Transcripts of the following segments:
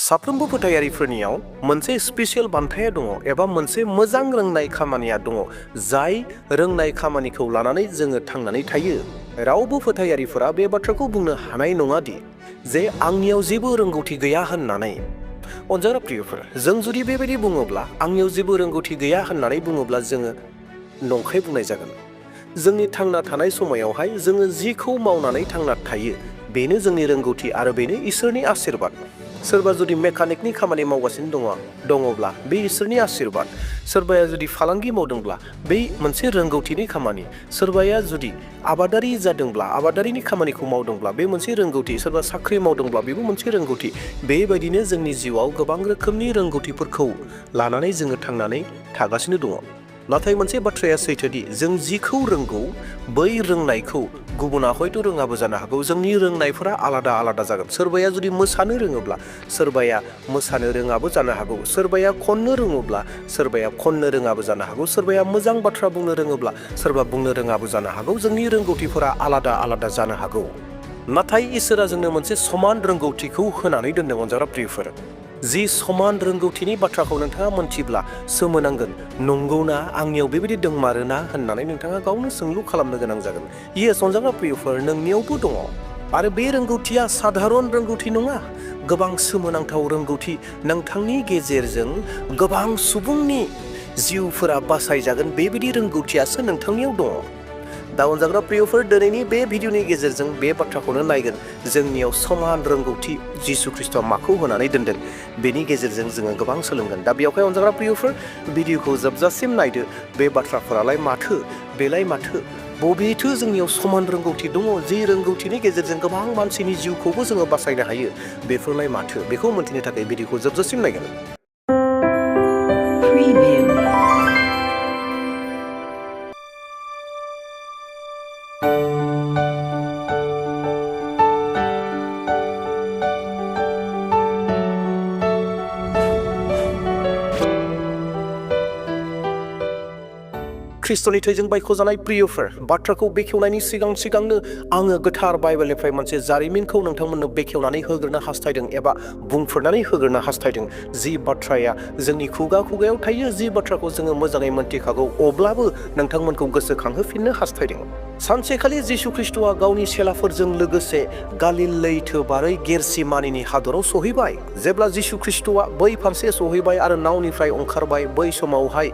साफ्रोमबो फोथायारिफोरनियाव मोनसे स्पेशल बान्थाया दङ एबा मोनसे मोजां रोंनाय खामानिया दङ जाय रोंनाय खामानिखौ लानानै जोङो थांनानै थायो। रावबो फोथायारिफोरा बे बाथ्राखौ बुंनो हानाय नङा दि जे आंनियाव जेबो रोंगौथि गैया होननानै। अनजाग्रा प्रियफोर, जों जुदि बेबायदि बुङोब्ला आंनियाव जेबो रोंगौथि गैया होननानै बुङोब्ला जोङो नंखाय बुंनाय जागोन। जोंनि थांना थानाय समायावहाय जोङो जिखौ मावनानै थांना थायो बेनो जोंनि रोंगौथि आरो बेनो इसोरनि आशीर्बाद। सोरबा जुदि मेकानिकनि खामानि मावगासिनो दङब्ला बे इसोरनि आशीर्बाद। सोरबाया जुदि फालांगि मावदोंब्ला बे मोनसे रोंगौथिनि खामानि। सोरबाया जुदि आबादारि जादोंब्ला आबादारिनि खामानिखौ मावदोंब्ला बे मोनसे रोंगौथि। सोरबा साख्रि मावदोंब्ला बेबो मोनसे रोंगौथि। बेबायदिनो जोंनि जिउआव गोबां रोखोमनि रोंगौथिफोरखौ लानानै जोङो थांनानै थागासिनो दङ। नाथाय मोनसे बाथ्राया सैथोदि जों जिखौ रोंगौ बै रोंनायखौ गुबुना हयथ' रोङाबो जानो हागौ। जोंनि रोंनायफोरा आलादा आलादा जागोन। सोरबाया जुदि मोसानो रोङोब्ला सोरबाया मोसानो रोङाबो जानो हागौ। सोरबाया खननो रोङोब्ला सोरबाया खननो रोङाबो जानो हागौ। सोरबाया मोजां बाथ्रा बुंनो रोङोब्ला सोरबा बुंनो रोङाबो जानो हागौ। जोंनि रोंगौथिफोरा आलादा आलादा जानो हागौ। नाथाय इसोरा जोंनो मोनसे समान रोंगौथिखौ होनानै दोनदों। अनजाग्रा प्रियफोर, जि समान रोंगौथिनि बाथ्राखौ नोंथाङा मोनथिब्ला सोमोनांगोन, नंगौना आंनियाव बेबायदि दंमारोना होननानै नोंथाङा गावनो सोंलु खालामनो गोनां जागोन। येस अनजाग्रा प्रियफोर, नोंनियावबो दङ आरो बे रोंगौथिया साधारन रोंगौथि नङा। गोबां सोमोनांथाव रोंगौथि। नोंथांनि गेजेरजों गोबां सुबुंनि जिउफोरा बासायजागोन बेबायदि रोंगौथियासो नोंथांनियाव दङ। दा अनजाग्रा प्रियफोर, दिनैनि बे भिडिअनि गेजेरजों बे बाथ्राखौनो नायगोन। जोंनियाव समान रोंगौथि जिसु ख्रिस्ट'आ माखौ होनानै दोनदों बेनि गेजेरजों जोङो गोबां सोलोंगोन। दा बेयावहाय अनजाग्रा प्रियफोर, भिडिअखौ जोबजासिम नायदो। बे बाथ्राफोरालाय माथो, बेलाय माथो, बबेथो जोंनियाव समान रोंगौथि दङ जि रोंगौथिनि गेजेरजों गोबां मानसिनि जिउखौबो जोङो बासायनो हायो। बेफोरलाय माथो, बेखौ मोनथिनो थाखाय भिडिअखौ जोबजासिम नायगोन। ख्रिस्ट'नि थैजों बायख'जानाय प्रियफोर, बाथ्राखौ बेखेवनायनि सिगांनो आङो गोथार बाइबेलनिफ्राय मोनसे जारिमिनखौ नोंथांमोननो बेखेवनानै होग्रोनो हास्थायदों एबा बुंफोरनानै होग्रोनो हास्थायदों। जि बाथ्राया जोंनि खुगायाव थायो, जि बाथ्राखौ जोङो मोजाङै मोनथिखागौ, अब्लाबो नोंथांमोनखौ गोसोखांहोफिननो हास्थायदों। सानसेखालि जिसु ख्रिस्ट'आ गावनि चेलाफोरजों लोगोसे गालिल लैथो बारै गेरसिमानिनि हादराव सहैबाय। जेब्ला जिसु ख्रिस्ट'आ बै फारसे सहैबाय आरो नावनिफ्राय ओंखारबाय, बै समावहाय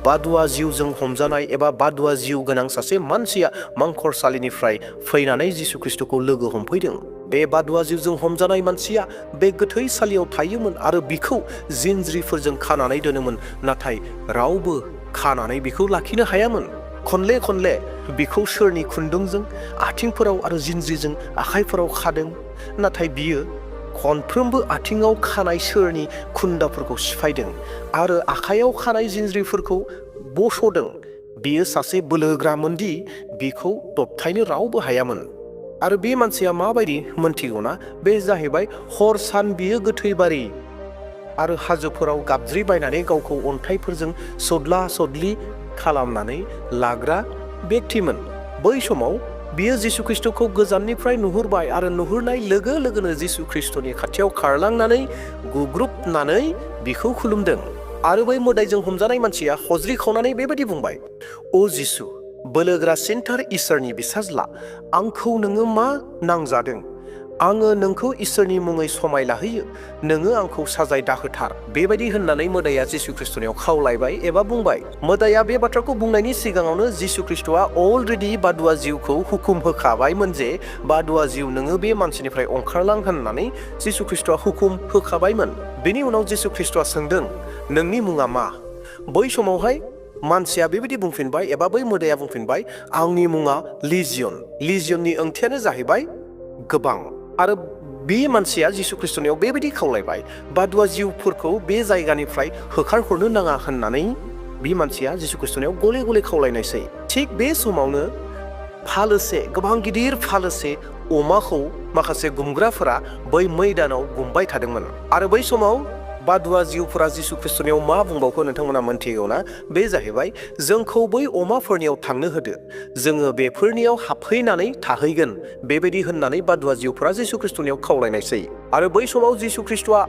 बादुवा जिउजों हमजानाय एबा बादुवा जिउ गोनां सासे मानसिया मांखरसालिनिफ्राय फैनानै जिसु ख्रिस्ट'खौ लोगो हमफैदों। बे बादुवा जिउजों हमजानाय मानसिया बे गोथैसालियाव थायोमोन आरो बिखौ जिनज्रिफोरजों खानानै दोनोमोन। नाथाय रावबो खानानै बिखौ लाखिनो हायामोन। खनले बिखौ सोरनि खुन्दुंजों आथिंफोराव आरो जिनज्रिजों आखाइफोराव खादों। नाथाय बियो खनफ्रोमबो आथिङाव खानाय सोरनि खुन्दाफोरखौ सिफायदों आरो आखाइयाव खानाय जिनज्रिफोरखौ बस'दों। बियो सासे बोलोग्रामोनदि बिखौ दबथायनो रावबो हायामोन। आरो बे मानसिया माबायदि मोनथिगौना? बे जाहैबाय हर सान बियो गोथैबारि आरो हाजोफोराव गाबज्रिबायनानै गावखौ अन्थाइफोरजों सदला-सदलि खालामनानै लाग्रा व्यक्तिमोन। बै समाव बियो जिसु ख्रिस्ट'खौ गोजाननिफ्राय नुहुरबाय आरो नुहुरनाय लोगो लोगोनो जिसु ख्रिस्ट'नि खाथियाव खारलांनानै गुग्रुबनानै बिखौ खुलुमदों। आरो बै मोदायजों हमजानाय मानसिया हज्रिखावनानै बेबायदि बुंबाय, "ओ जिसु, बोलोग्रासिनथार इसोरनि बिसाज्ला, आंखौ नोङो मा नांजादों? आङो नोंखौ इसोरनि मुङै समाय लाहोयो, नोङो आंखौ साजाय दाहोथार।" बेबायदि होननानै मोदाया जिसु ख्रिस्ट'नियाव खावलायबाय एबा बुंबाय। मोदाया बे बाथ्राखौ बुंनायनि सिगाङावनो जिसु ख्रिस्ट'आ अलरेडि बादुवा जिउखौ हुकुम होखाबायमोन जे बादुवा जिउ, नोङो बे मानसिनिफ्राय ओंखारलां होननानै जिसु ख्रिस्ट'आ हुकुम होखाबायमोन। बेनि उनाव जिसु ख्रिस्ट'आ सोंदों, "नोंनि मुङा मा?" बै समावहाय मानसिया बेबायदि बुंफिनबाय एबा बै मोदाया बुंफिनबाय, "आंनि मुङा लिजियन।" लिजियननि ओंथियानो जाहैबाय गोबां। आरो बे मानसिया जिसु ख्रिस्ट'नियाव बेबायदि खावलायबाय, बादुवा जिउफोरखौ बे जायगानिफ्राय होखारहरनो नाङा होननानै बे मानसिया जिसु ख्रिस्ट'नियाव गले गले खावलायनायसै। थिग बे समावनो गोबां गिदिर फालोसे अमाखौ माखासे गुमग्राफोरा बै मैदानाव गुमबाय थादोंमोन। आरो बै समाव बादुवा जिउफोरा जिसु ख्रिस्ट'नियाव मा बुंबावखो नोंथांमोना मोनथिगौना? बे जाहैबाय, "जोंखौ बै अमाफोरनियाव थांनो होदो, जोङो बेफोरनियाव हाबफैनानै थाहैगोन।" बेबायदि होननानै बादुवा जिउफोरा जिसु ख्रिस्ट'नियाव खावलायनायसै। आरो बै समाव जिसु ख्रिस्ट'आ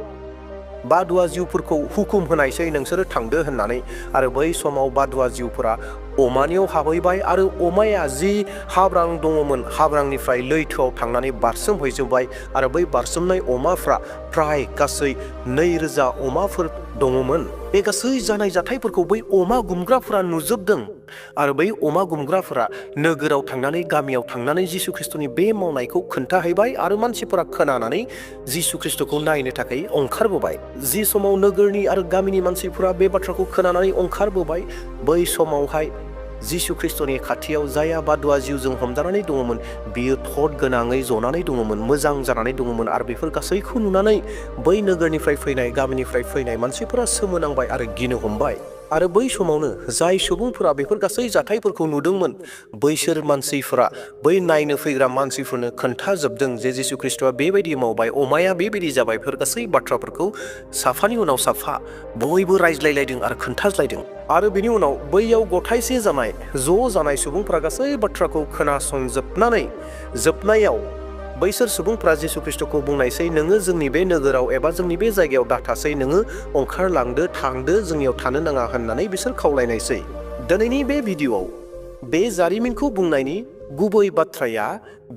बादुवा जिउफोरखौ हुकुम होनायसै नोंसोरो थांदो होननानै आरो बै समाव बादुवा जिउफोरा अमानियाव हाबहैबाय आरो अमाया जि हाब्रां दङमोन हाब्रांनिफ्राय लैथोआव थांनानै बारसोमहैजोबबाय आरो बै बारसोमनाय अमाफ्रा फ्राय गासै 2000 अमाफोर दङमोन। बे गासै जानाय जाथायफोरखौ बै अमा गुमग्राफोरा नुजोबदों आरो बै अमा गुमग्राफोरा नोगोराव थांनानै गामियाव थांनानै जिसु ख्रिस्टनि बे मावनायखौ खोन्थाहैबाय आरो मानसिफोरा खोनानानै जिसु ख्रिस्टखौ नायनो थाखाय ओंखारबोबाय। जि समाव नोगोरनि आरो गामिनि मानसिफोरा बे बाथ्राखौ खोनानानै ओंखारबोबाय बै समावहाय जिसु ख्रिस्टनि खाथियाव जाया बादुवा जिउजों हमजानानै दङमोन बियो थद गोनाङै जनानै दङमोन, मोजां जानानै दङमोन आरो बेफोर गासैखौ नुनानै बै नोगोरनिफ्राय फैनाय गामिनिफ्राय फैनाय मानसिफोरा सोमोनांबाय आरो गिनो हमबाय। आरो बै समावनो जाय सुबुंफोरा बेफोर गासै जाथायफोरखौ नुदोंमोन बैसोर मानसिफोरा बै नायनो फैग्रा मानसिफोरनो खोन्थाजोबदों जे जिसु ख्रिस्टआ बेबायदि मावबाय, अमाया बेबायदि जाबाय। बेफोर गासै बाथ्राफोरखौ साफानि उनाव साफा बयबो रायज्लायलायदों आरो खोन्थाज्लायदों। आरो बिनि उनाव बैयाव गथायसे जानाय ज' जानाय सुबुंफोरा गासै बाथ्राखौ खोनासंजोबनानै जोबनायाव बैसोर सुबुंफोरा जिसु ख्रिस्टखौ बुंनायसै नोङो जोंनि बे नोगोराव एबा जोंनि बे जायगायाव दाथासै, नोङो ओंखारलांदो, थांदो, जोंनियाव थानो नाङा होननानै बिसोर खावलायनायसै। दिनैनि बे भिडिअ'आव बे जारिमिनखौ बुंनायनि गुबै बाथ्राया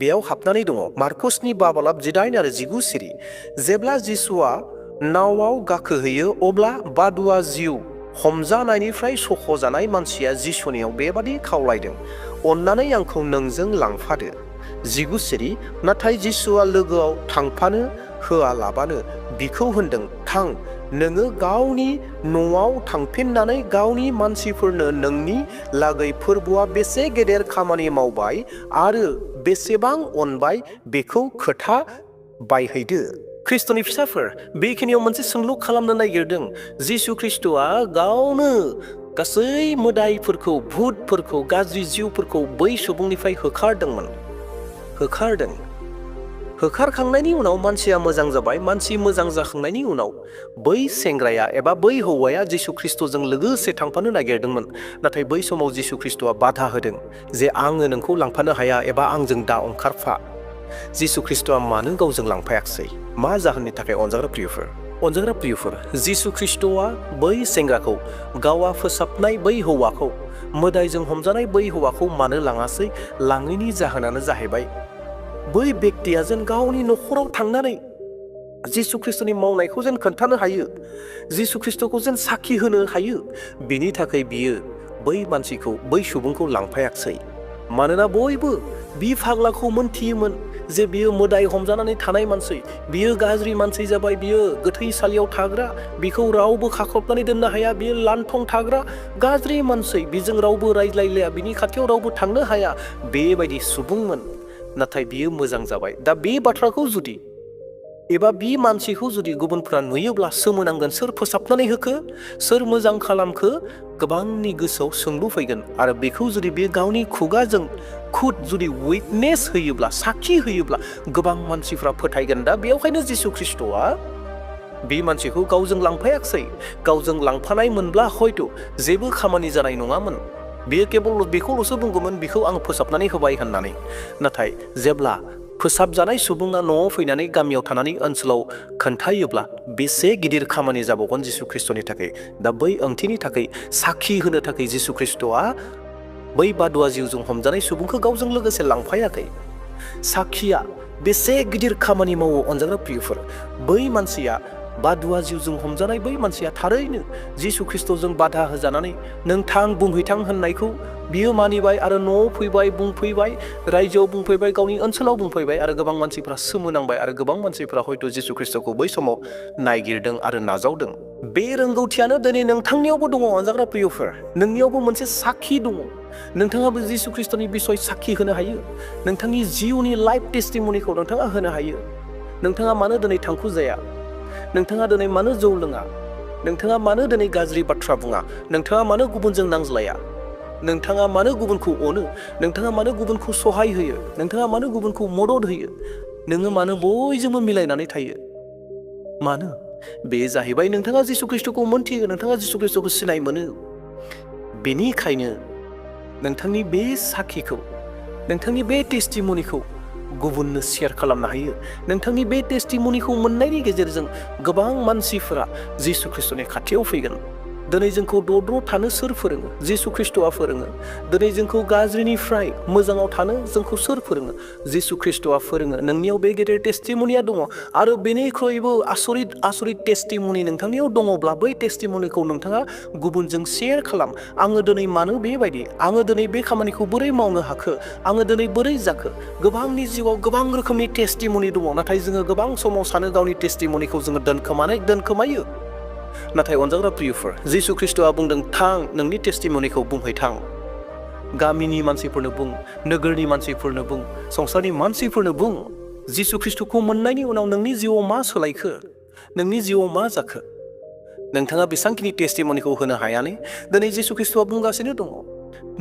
बेयाव हाबनानै दङ। मार्कसनि 5:18 आरो 19 सिरि जेब्ला जिसुआ नावआव गाखोहैयो अब्ला बादुवा जिउ हमजानायनिफ्राय सख'जानाय मानसिया जिसुनियाव बेबादि खावलायदों, अन्नानै आंखौ नोंजों लांफादो। 19 सिरि नाथाय जिसुआ लोगोआव थांफानो होआलाबानो बिखौ होनदों, थां, नोङो गावनि न'आव थांफिननानै गावनि मानसिफोरनो नोंनि लागै फोरबुआ बेसे गेदेर खामानि मावबाय आरो बेसेबां अनबाय बेखौ खोथा बायहैदो। ख्रिस्ट'नि फिसाफोर, बेखिनियाव मोनसे सोंलु खालामनो नागिरदों। जिसु ख्रिस्ट'आ गावनो गासै मोदायफोरखौ, भुतफोरखौ, गाज्रि जिउफोरखौ बै सुबुंनिफ्राय होखारदों। होखारखांनायनि उनाव मानसिया मोजां जाबाय। मानसि मोजां जाखांनायनि उनाव बै सेंग्राया एबा बै हौवाया जिसु ख्रिस्ट'जों लोगोसे थांफानो नागिरदोंमोन। नाथाय बै समाव जिसु ख्रिस्ट'आ बाधा होदों जे आङो नोंखौ लांफानो हाया एबा आंजों दा ओंखारफा। जिसु ख्रिस्ट'आ मानो गावजों लांफायाखिसै? मा जाहोननि थाखाय? अनजाग्रा प्रियफोर, जिसु ख्रिस्ट'आ बै सेंग्राखौ, गावआ फोसाबनाय बै हौवाखौ, मोदायजों हमजानाय बै हौवाखौ मानो लाङासै? लाङैनि जाहोनानो जाहैबाय बै बेक्तिया जेन गावनि न'खराव थांनानै जिसु ख्रिस्ट'नि मावनायखौ जेन खोन्थानो हायो, जिसु ख्रिस्ट'खौ जेन साखि होनो हायो, बिनि थाखाय बियो बै मानसिखौ, बै सुबुंखौ लांफायाखिसै। मानोना बयबो बि फाग्लाखौ मोनथियोमोन जे बियो मोदाय हमजानानै थानाय मानसि, बियो गाज्रि मानसि जाबाय, बियो गोथैसालियाव थाग्रा, बिखौ रावबो खाख्रबनानै दोननो हाया, बियो लान्थं थाग्रा गाज्रि मानसि, बिजों रावबो रायज्लायलाया, बिनि खाथियाव रावबो थांनो हाया, बेबायदि सुबुंमोन। नाथाय बियो मोजां जाबाय। दा बे बाथ्राखौ जुदि एबा बि मानसिखौ जुदि गुबुनफ्रा नुयोब्ला सोमोनांगोन, सोर फोसाबनानै होखो, सोर मोजां खालामखो? गोबांनि गोसोआव सोंलु फैगोन आरो बेखौ जुदि बे गावनि खुगाजों जुदि उइटनेस होयोब्ला, साखि होयोब्ला गोबां मानसिफ्रा फोथायगोन। दा बेयावखायनो जिसु ख्रिस्ट'आ बे मानसिखौ गावजों लांफायाखिसै। गावजों लांफानाय मोनब्ला हयथ' जेबो खामानि जानाय नङामोन। बेयो केबल बेखौल'सो बुंगौमोन, बेखौ आं फोसाबनानै होबाय होननानै। नाथाय जेब्ला फोसाबजानाय सुबुङा न'आव फैनानै गामियाव थानानै ओनसोलाव खोन्थायोब्ला बेसे गिदिर खामानि जाबावगोन जिसु ख्रिस्ट'नि थाखाय। दा बै ओंथिनि थाखाय साखि होनो थाखाय जिसु ख्रिस्ट'आ बै बादुवा जिउजों हमजानाय सुबुंखौ गावजों लोगोसे लांफायाखै। साखिया बेसे गिदिर खामानि मावो अनजाग्रा प्रियफोर। बै मानसिया, बादुवा जिउजों हमजानाय बै मानसिया थारैनो जिसु ख्रिस्ट'जों बाधा होजानानै नों थां, बुंहैथां होननायखौ बियो मानिबाय आरो न'आव फैबाय, बुंफैबाय, रायजोआव बुंफैबाय, गावनि ओनसोलाव बुंफैबाय आरो गोबां मानसिफ्रा सोमोनांबाय आरो गोबां मानसिफ्रा हयथ' जिसु ख्रिस्ट'खौ बै समाव नायगिरदों आरो नाजावदों। बे रोंगौथियानो दिनै नोंथांनियावबो दङ अनजाग्रा प्रियफोर। नोंनियावबो मोनसे साखि दङ। नोंथाङाबो जिसु ख्रिस्ट'नि बिसय साखि होनो हायो। नोंथांनि जिउनि लाइफ टेस्टिमनिखौ नोंथाङा होनो हायो। नोंथाङा मानो दिनै थांखु जाया? नोंथाङा दिनै मानो जौ लोङा? नोंथाङा मानो दिनै गाज्रि बाथ्रा बुङा? नोंथाङा मानो गुबुनजों नांज्लाया? नोंथाङा मानो गुबुनखौ अनो? नोंथाङा मानो गुबुनखौ सहाय होयो? नोंथाङा मानो गुबुनखौ मदद होयो? नोङो मानो बयजोंबो मिलायनानै थायो? मानो? बे जाहैबाय नोंथाङा जिसु ख्रिस्ट'खौ मोनथियो, नोंथाङा जिसु ख्रिस्ट'खौ सिनाय मोनो। बेनिखायनो नोंथांनि बे साखिखौ, नोंथांनि बे टेस्टिमनिखौ गुबुननो शेयार खालामनो हायो नोंथांनि बे टेस्टिमनिखौ मोननायनि गेजेरजों गोबां मानसिफोरा जिसु ख्रिस्ट'नि खाथियाव फैगोन दिनै जोंखौ दद्र' थानो सोर फोरोङो जिसु ख्रिस्ट'आ फोरोङो दिनै जोंखौ गाज्रिनिफ्राय मोजाङाव थानो जोंखौ सोर फोरोङो जिसु ख्रिस्ट'आ फोरोङो नोंनियाव बे गेदेर टेस्टिमनिया दङ आरो बेनिख्रुइबो आसरित टेस्टिमनि नोंथांनियाव दङब्ला बै टेस्टिमनिखौ नोंथाङा गुबुनजों शेयार खालाम आङो दिनै मानो बेबायदि आङो दिनै बे खामानिखौ बोरै मावनो हाखो आङो दिनै बोरै जाखो गोबांनि जिउआव गोबां रोखोमनि टेस्टिमनि दङ नाथाय जोङो गोबां समाव सानो गावनि टेस्टिमनिखौ जोङो दोनखोमायो नाथाय अनजाग्रा प्रियफोर जिसु ख्रिस्ट'आ बुंदों थां नोंनि टेस्टिमनिखौ बुंहै थां गामिनि मानसिफोरनो बुं नोगोरनि मानसिफोरनो बुं संसारनि मानसिफोरनो बुं जिसु ख्रिस्ट'खौ मोननायनि उनाव नोंनि जिउआव मा सोलायखो नोंनि जिउआव मा जाखो नोंथाङा बेसांखिनि टेस्टिमनिखौ होनो हायाने दिनै जिसु ख्रिस्ट'आ बुंगासिनो दङ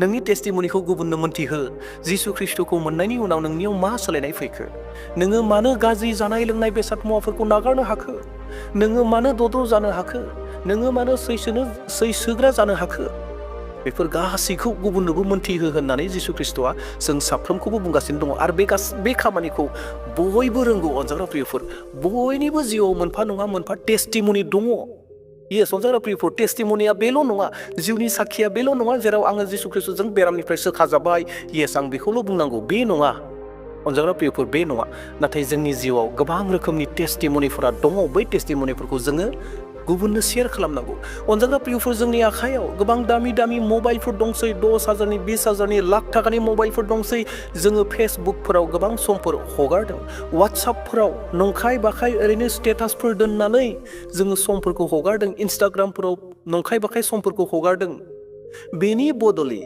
नोंनि टेस्टिमनिखौ गुबुननो मोनथिहो जिसु ख्रिस्ट'खौ मोननायनि उनाव नोंनियाव मा सोलायनाय फैखो नोङो मानो गाज्रि जानाय लोंनाय बेसाद मुवाफोरखौ नागारनो हाखो नोङो मानो दद्र' जानो हाखो नोङो मानो सैसोग्रा जानो हाखो बेफोर गासैखौ गुबुननोबो मोनथिहो होननानै जिसु ख्रिस्ट'आ जों साफ्रोमखौबो बुंगासिनो दङ आरो बे खामानिखौ बयबो रोंगौ अनजाग्रा प्रियफोर बयनिबो जिउआव मोनफा नङा मोनफा टेस्टिमनि दङ येस अनजाग्रा प्रियफोर टेस्टिमनिया बेल' नङा जिउनि साखिया बेल' नङा जेराव आङो जिसु ख्रिस्ट'जों बेरामनिफ्राय सोखाजाबाय येस आं बेखौल' बुंनांगौ बे नङा अनजाग्रा प्रियफोर बे नङा नाथाय जोंनि जिउआव गोबां रोखोमनि टेस्टिमनिफोरा दङ बै टेस्टिमनिफोरखौ जोङो गुबुननो शेयार खालामनांगौ अनजाग्रा प्रियफोर जोंनि आखायाव गोबां दामि मबाइलफोर दंसै 10,000 20,000 लाख थाखानि मबाइलफोर दंसै जोङो फेसबुकफोराव गोबां समफोर हगारदों वाट्सएपफोराव नंखाय बाखाय ओरैनो स्टेटासफोर दोननानै जोङो समफोरखौ हगारदों इन्स्टाग्रामफोराव नंखाय बाखाय समफोरखौ हगारदों बेनि बदलै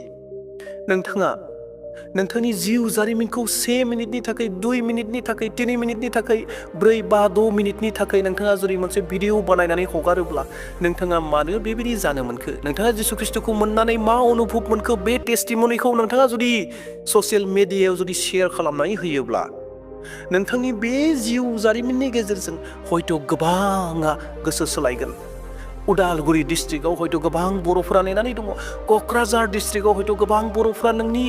नोंथाङा नोंथांनि जिउ जारिमिनखौ 1 मिनिटनि थाखाय 2 मिनिटनि थाखाय 3 मिनिटनि थाखाय 4, 5, 6 मिनिटनि थाखाय नोंथाङा जुदि मोनसे भिडिअ बानायनानै हगारोब्ला नोंथाङा मानो बेबायदि जानो मोनखो नोंथाङा जिसु ख्रिस्ट'खौ मोननानै मा अनुभब मोनखो बे टेस्टिमनिखौ नोंथाङा जुदि ससियेल मिडियायाव जुदि शेयार खालामनानै होयोब्ला नोंथांनि बे जिउ जारिमिननि गेजेरजों हयथ' गोबाङा गोसो सोलायगोन उदालगुरि डिस्ट्रिक्टआव हयथ' गोबां बर'फोरा नेनानै दङ क'क्राझार डिस्ट्रिक्टआव हयथ' गोबां बर'फोरा नोंनि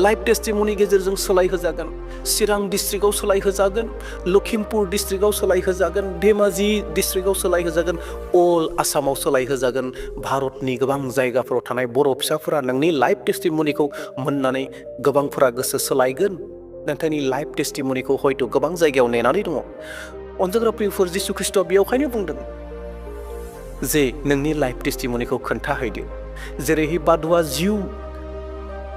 लाइफ टेस्टिमनि गेजेरजों सोलायहोजागोन चिरां डिस्ट्रिक्टआव सोलायहोजागोन लखिमपुर डिस्ट्रिक्टआव सोलायहोजागोन धेमाजि डिस्ट्रिक्टआव सोलायहोजागोन अल आसामाव सोलायहोजागोन भारतनि गोबां जायगाफोराव थानाय बर' फिसाफोरा नोंनि लाइफ टेस्टिमनिखौ मोननानै गोबांफोरा गोसो सोलायगोन नोंथांनि लाइफ टेस्टिमनिखौ हयथ' गोबां जायगायाव नेनानै दङ अनजाग्रा प्रियफोर जिसु ख्रिस्ट'आ बेयावखायनो बुंदों जे नोंनि लाइफ टेस्टिमनिखौ खोन्थाहैदो जेरैहाय बादुवा जिउ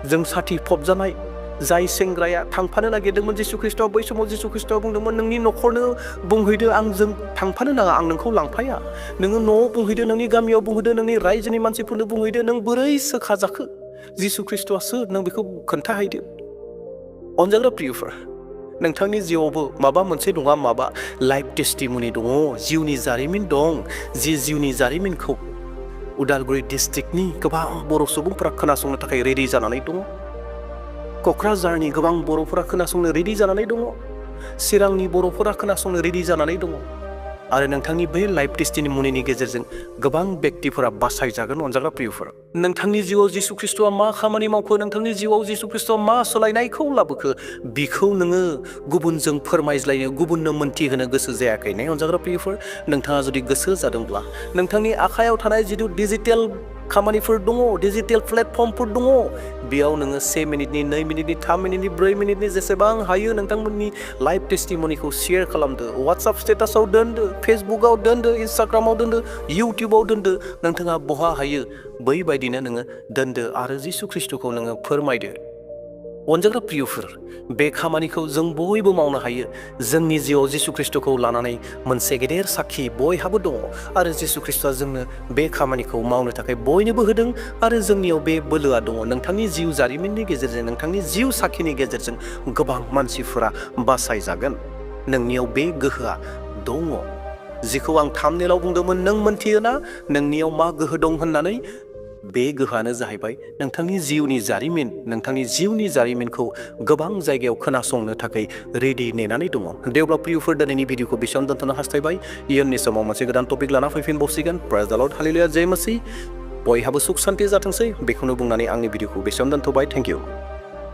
जों साथि फबजानाय जाय सेंग्राया थांफानो नागिरदोंमोन जिसु ख्रिस्ट'आ बै समाव जिसु ख्रिस्ट'आ बुंदोंमोन नोंनि न'खरनो बुंहैदो आंजों थांफानो नाङा आं नोंखौ लांफाया नोङो न'आव बुंहैदो नोंनि गामियाव बुंहैदो नोंनि रायजोनि मानसिफोरनो बुंहैदो नों बोरै सोखाजाखो जिसु ख्रिस्ट'आ सोर नों बेखौ खोन्थाहैदो अनजाग्रा प्रियफोर नोंथांनि जिउआवबो माबा मोनसे नङा माबा लाइफ टेस्टिमनि दङ जिउनि जारिमिन दं जि जिउनि जारिमिनखौ उदालगुरि डिस्ट्रिक्टनि गोबां बर' सुबुंफोरा खोनासंनो थाखाय रेडि जानानै दङ क'क्राझारनि गोबां बर'फोरा खोनासंनो रेडि जानानै दङ चिरांनि बर'फोरा खोनासंनो रेडि जानानै दङ आरो नोंथांनि बै लाइफ टेस्टिमनिनि गेजेरजों गोबां व्यक्तिफोरा बासायजागोन अनजाग्रा प्रियफोर नोंथांनि जिउआव जिसु ख्रिस्ट'आ मा खामानि मावखो नोंथांनि जिउआव जिसु ख्रिस्ट'आ मा सोलायनायखौ लाबोखो बिखौ नोङो गुबुनजों फोरमायज्लायनो गुबुननो मोनथिहोनो गोसो जायाखै ने अनजाग्रा प्रियफोर नोंथाङा जुदि गोसो जादोंब्ला नोंथांनि आखायाव थानाय जिथु डिजिटेल खामानिफोर दङ डिजिटेल प्लेटफर्मफोर दङ बेयाव नोङो 1 मिनिटनि 2 मिनिटनि 3 मिनिटनि 4 मिनिटनि जेसेबां हायो नोंथांमोननि लाइफ टेस्टिमनिखौ शेयार खालामदो वाट्सएप स्टेटासाव दोनदो फेसबुकआव दोनदो इन्स्टाग्रामाव दोनदो इउटिउबाव दोनदो नोंथाङा बहा हायो बैबायदिनो नोङो दोनदो आरो जिसु ख्रिस्ट'खौ नोङो फोरमायदो अनजाग्रा प्रियफोर बे खामानिखौ जों बयबो मावनो हायो जोंनि जिउआव जिसु ख्रिस्ट'खौ लानानै मोनसे गेदेर साखि बयहाबो दङ आरो जिसु ख्रिस्ट'आ जोंनो बे खामानिखौ मावनो थाखाय बयनोबो होदों आरो जोंनियाव बे बोलोआ दङ नोंथांनि जिउ जारिमिननि गेजेरजों नोंथांनि जिउ साखिनि गेजेरजों गोबां मानसिफोरा बासायजागोन नोंनियाव बे गोहोआ दङ जिखौ आं थामनेलाव बुंदोंमोन नों मोनथियोना नोंनियाव मा गोहो दं होननानै बे गोहोआनो जाहैबाय नोंथांनि जिउनि जारिमिनखौ गोबां जायगायाव खोनासंनो थाखाय रेडि नेनानै दङ दे अब्ला प्रियफोर दिनैनि भिडिअखौ बेसेबां दोनथ'नो हास्थायबाय इयुननि समाव मोनसे गोदान टपिक लाना फैफिनबावसिगोन प्रेज द लर्ड हालेलुया जय मसीह बयहाबो सुख सान्ति जाथोंसै बेखौनो बुंनानै आंनि भिडिअखौ बेसेबां दोनथ'बाय थेंक इउ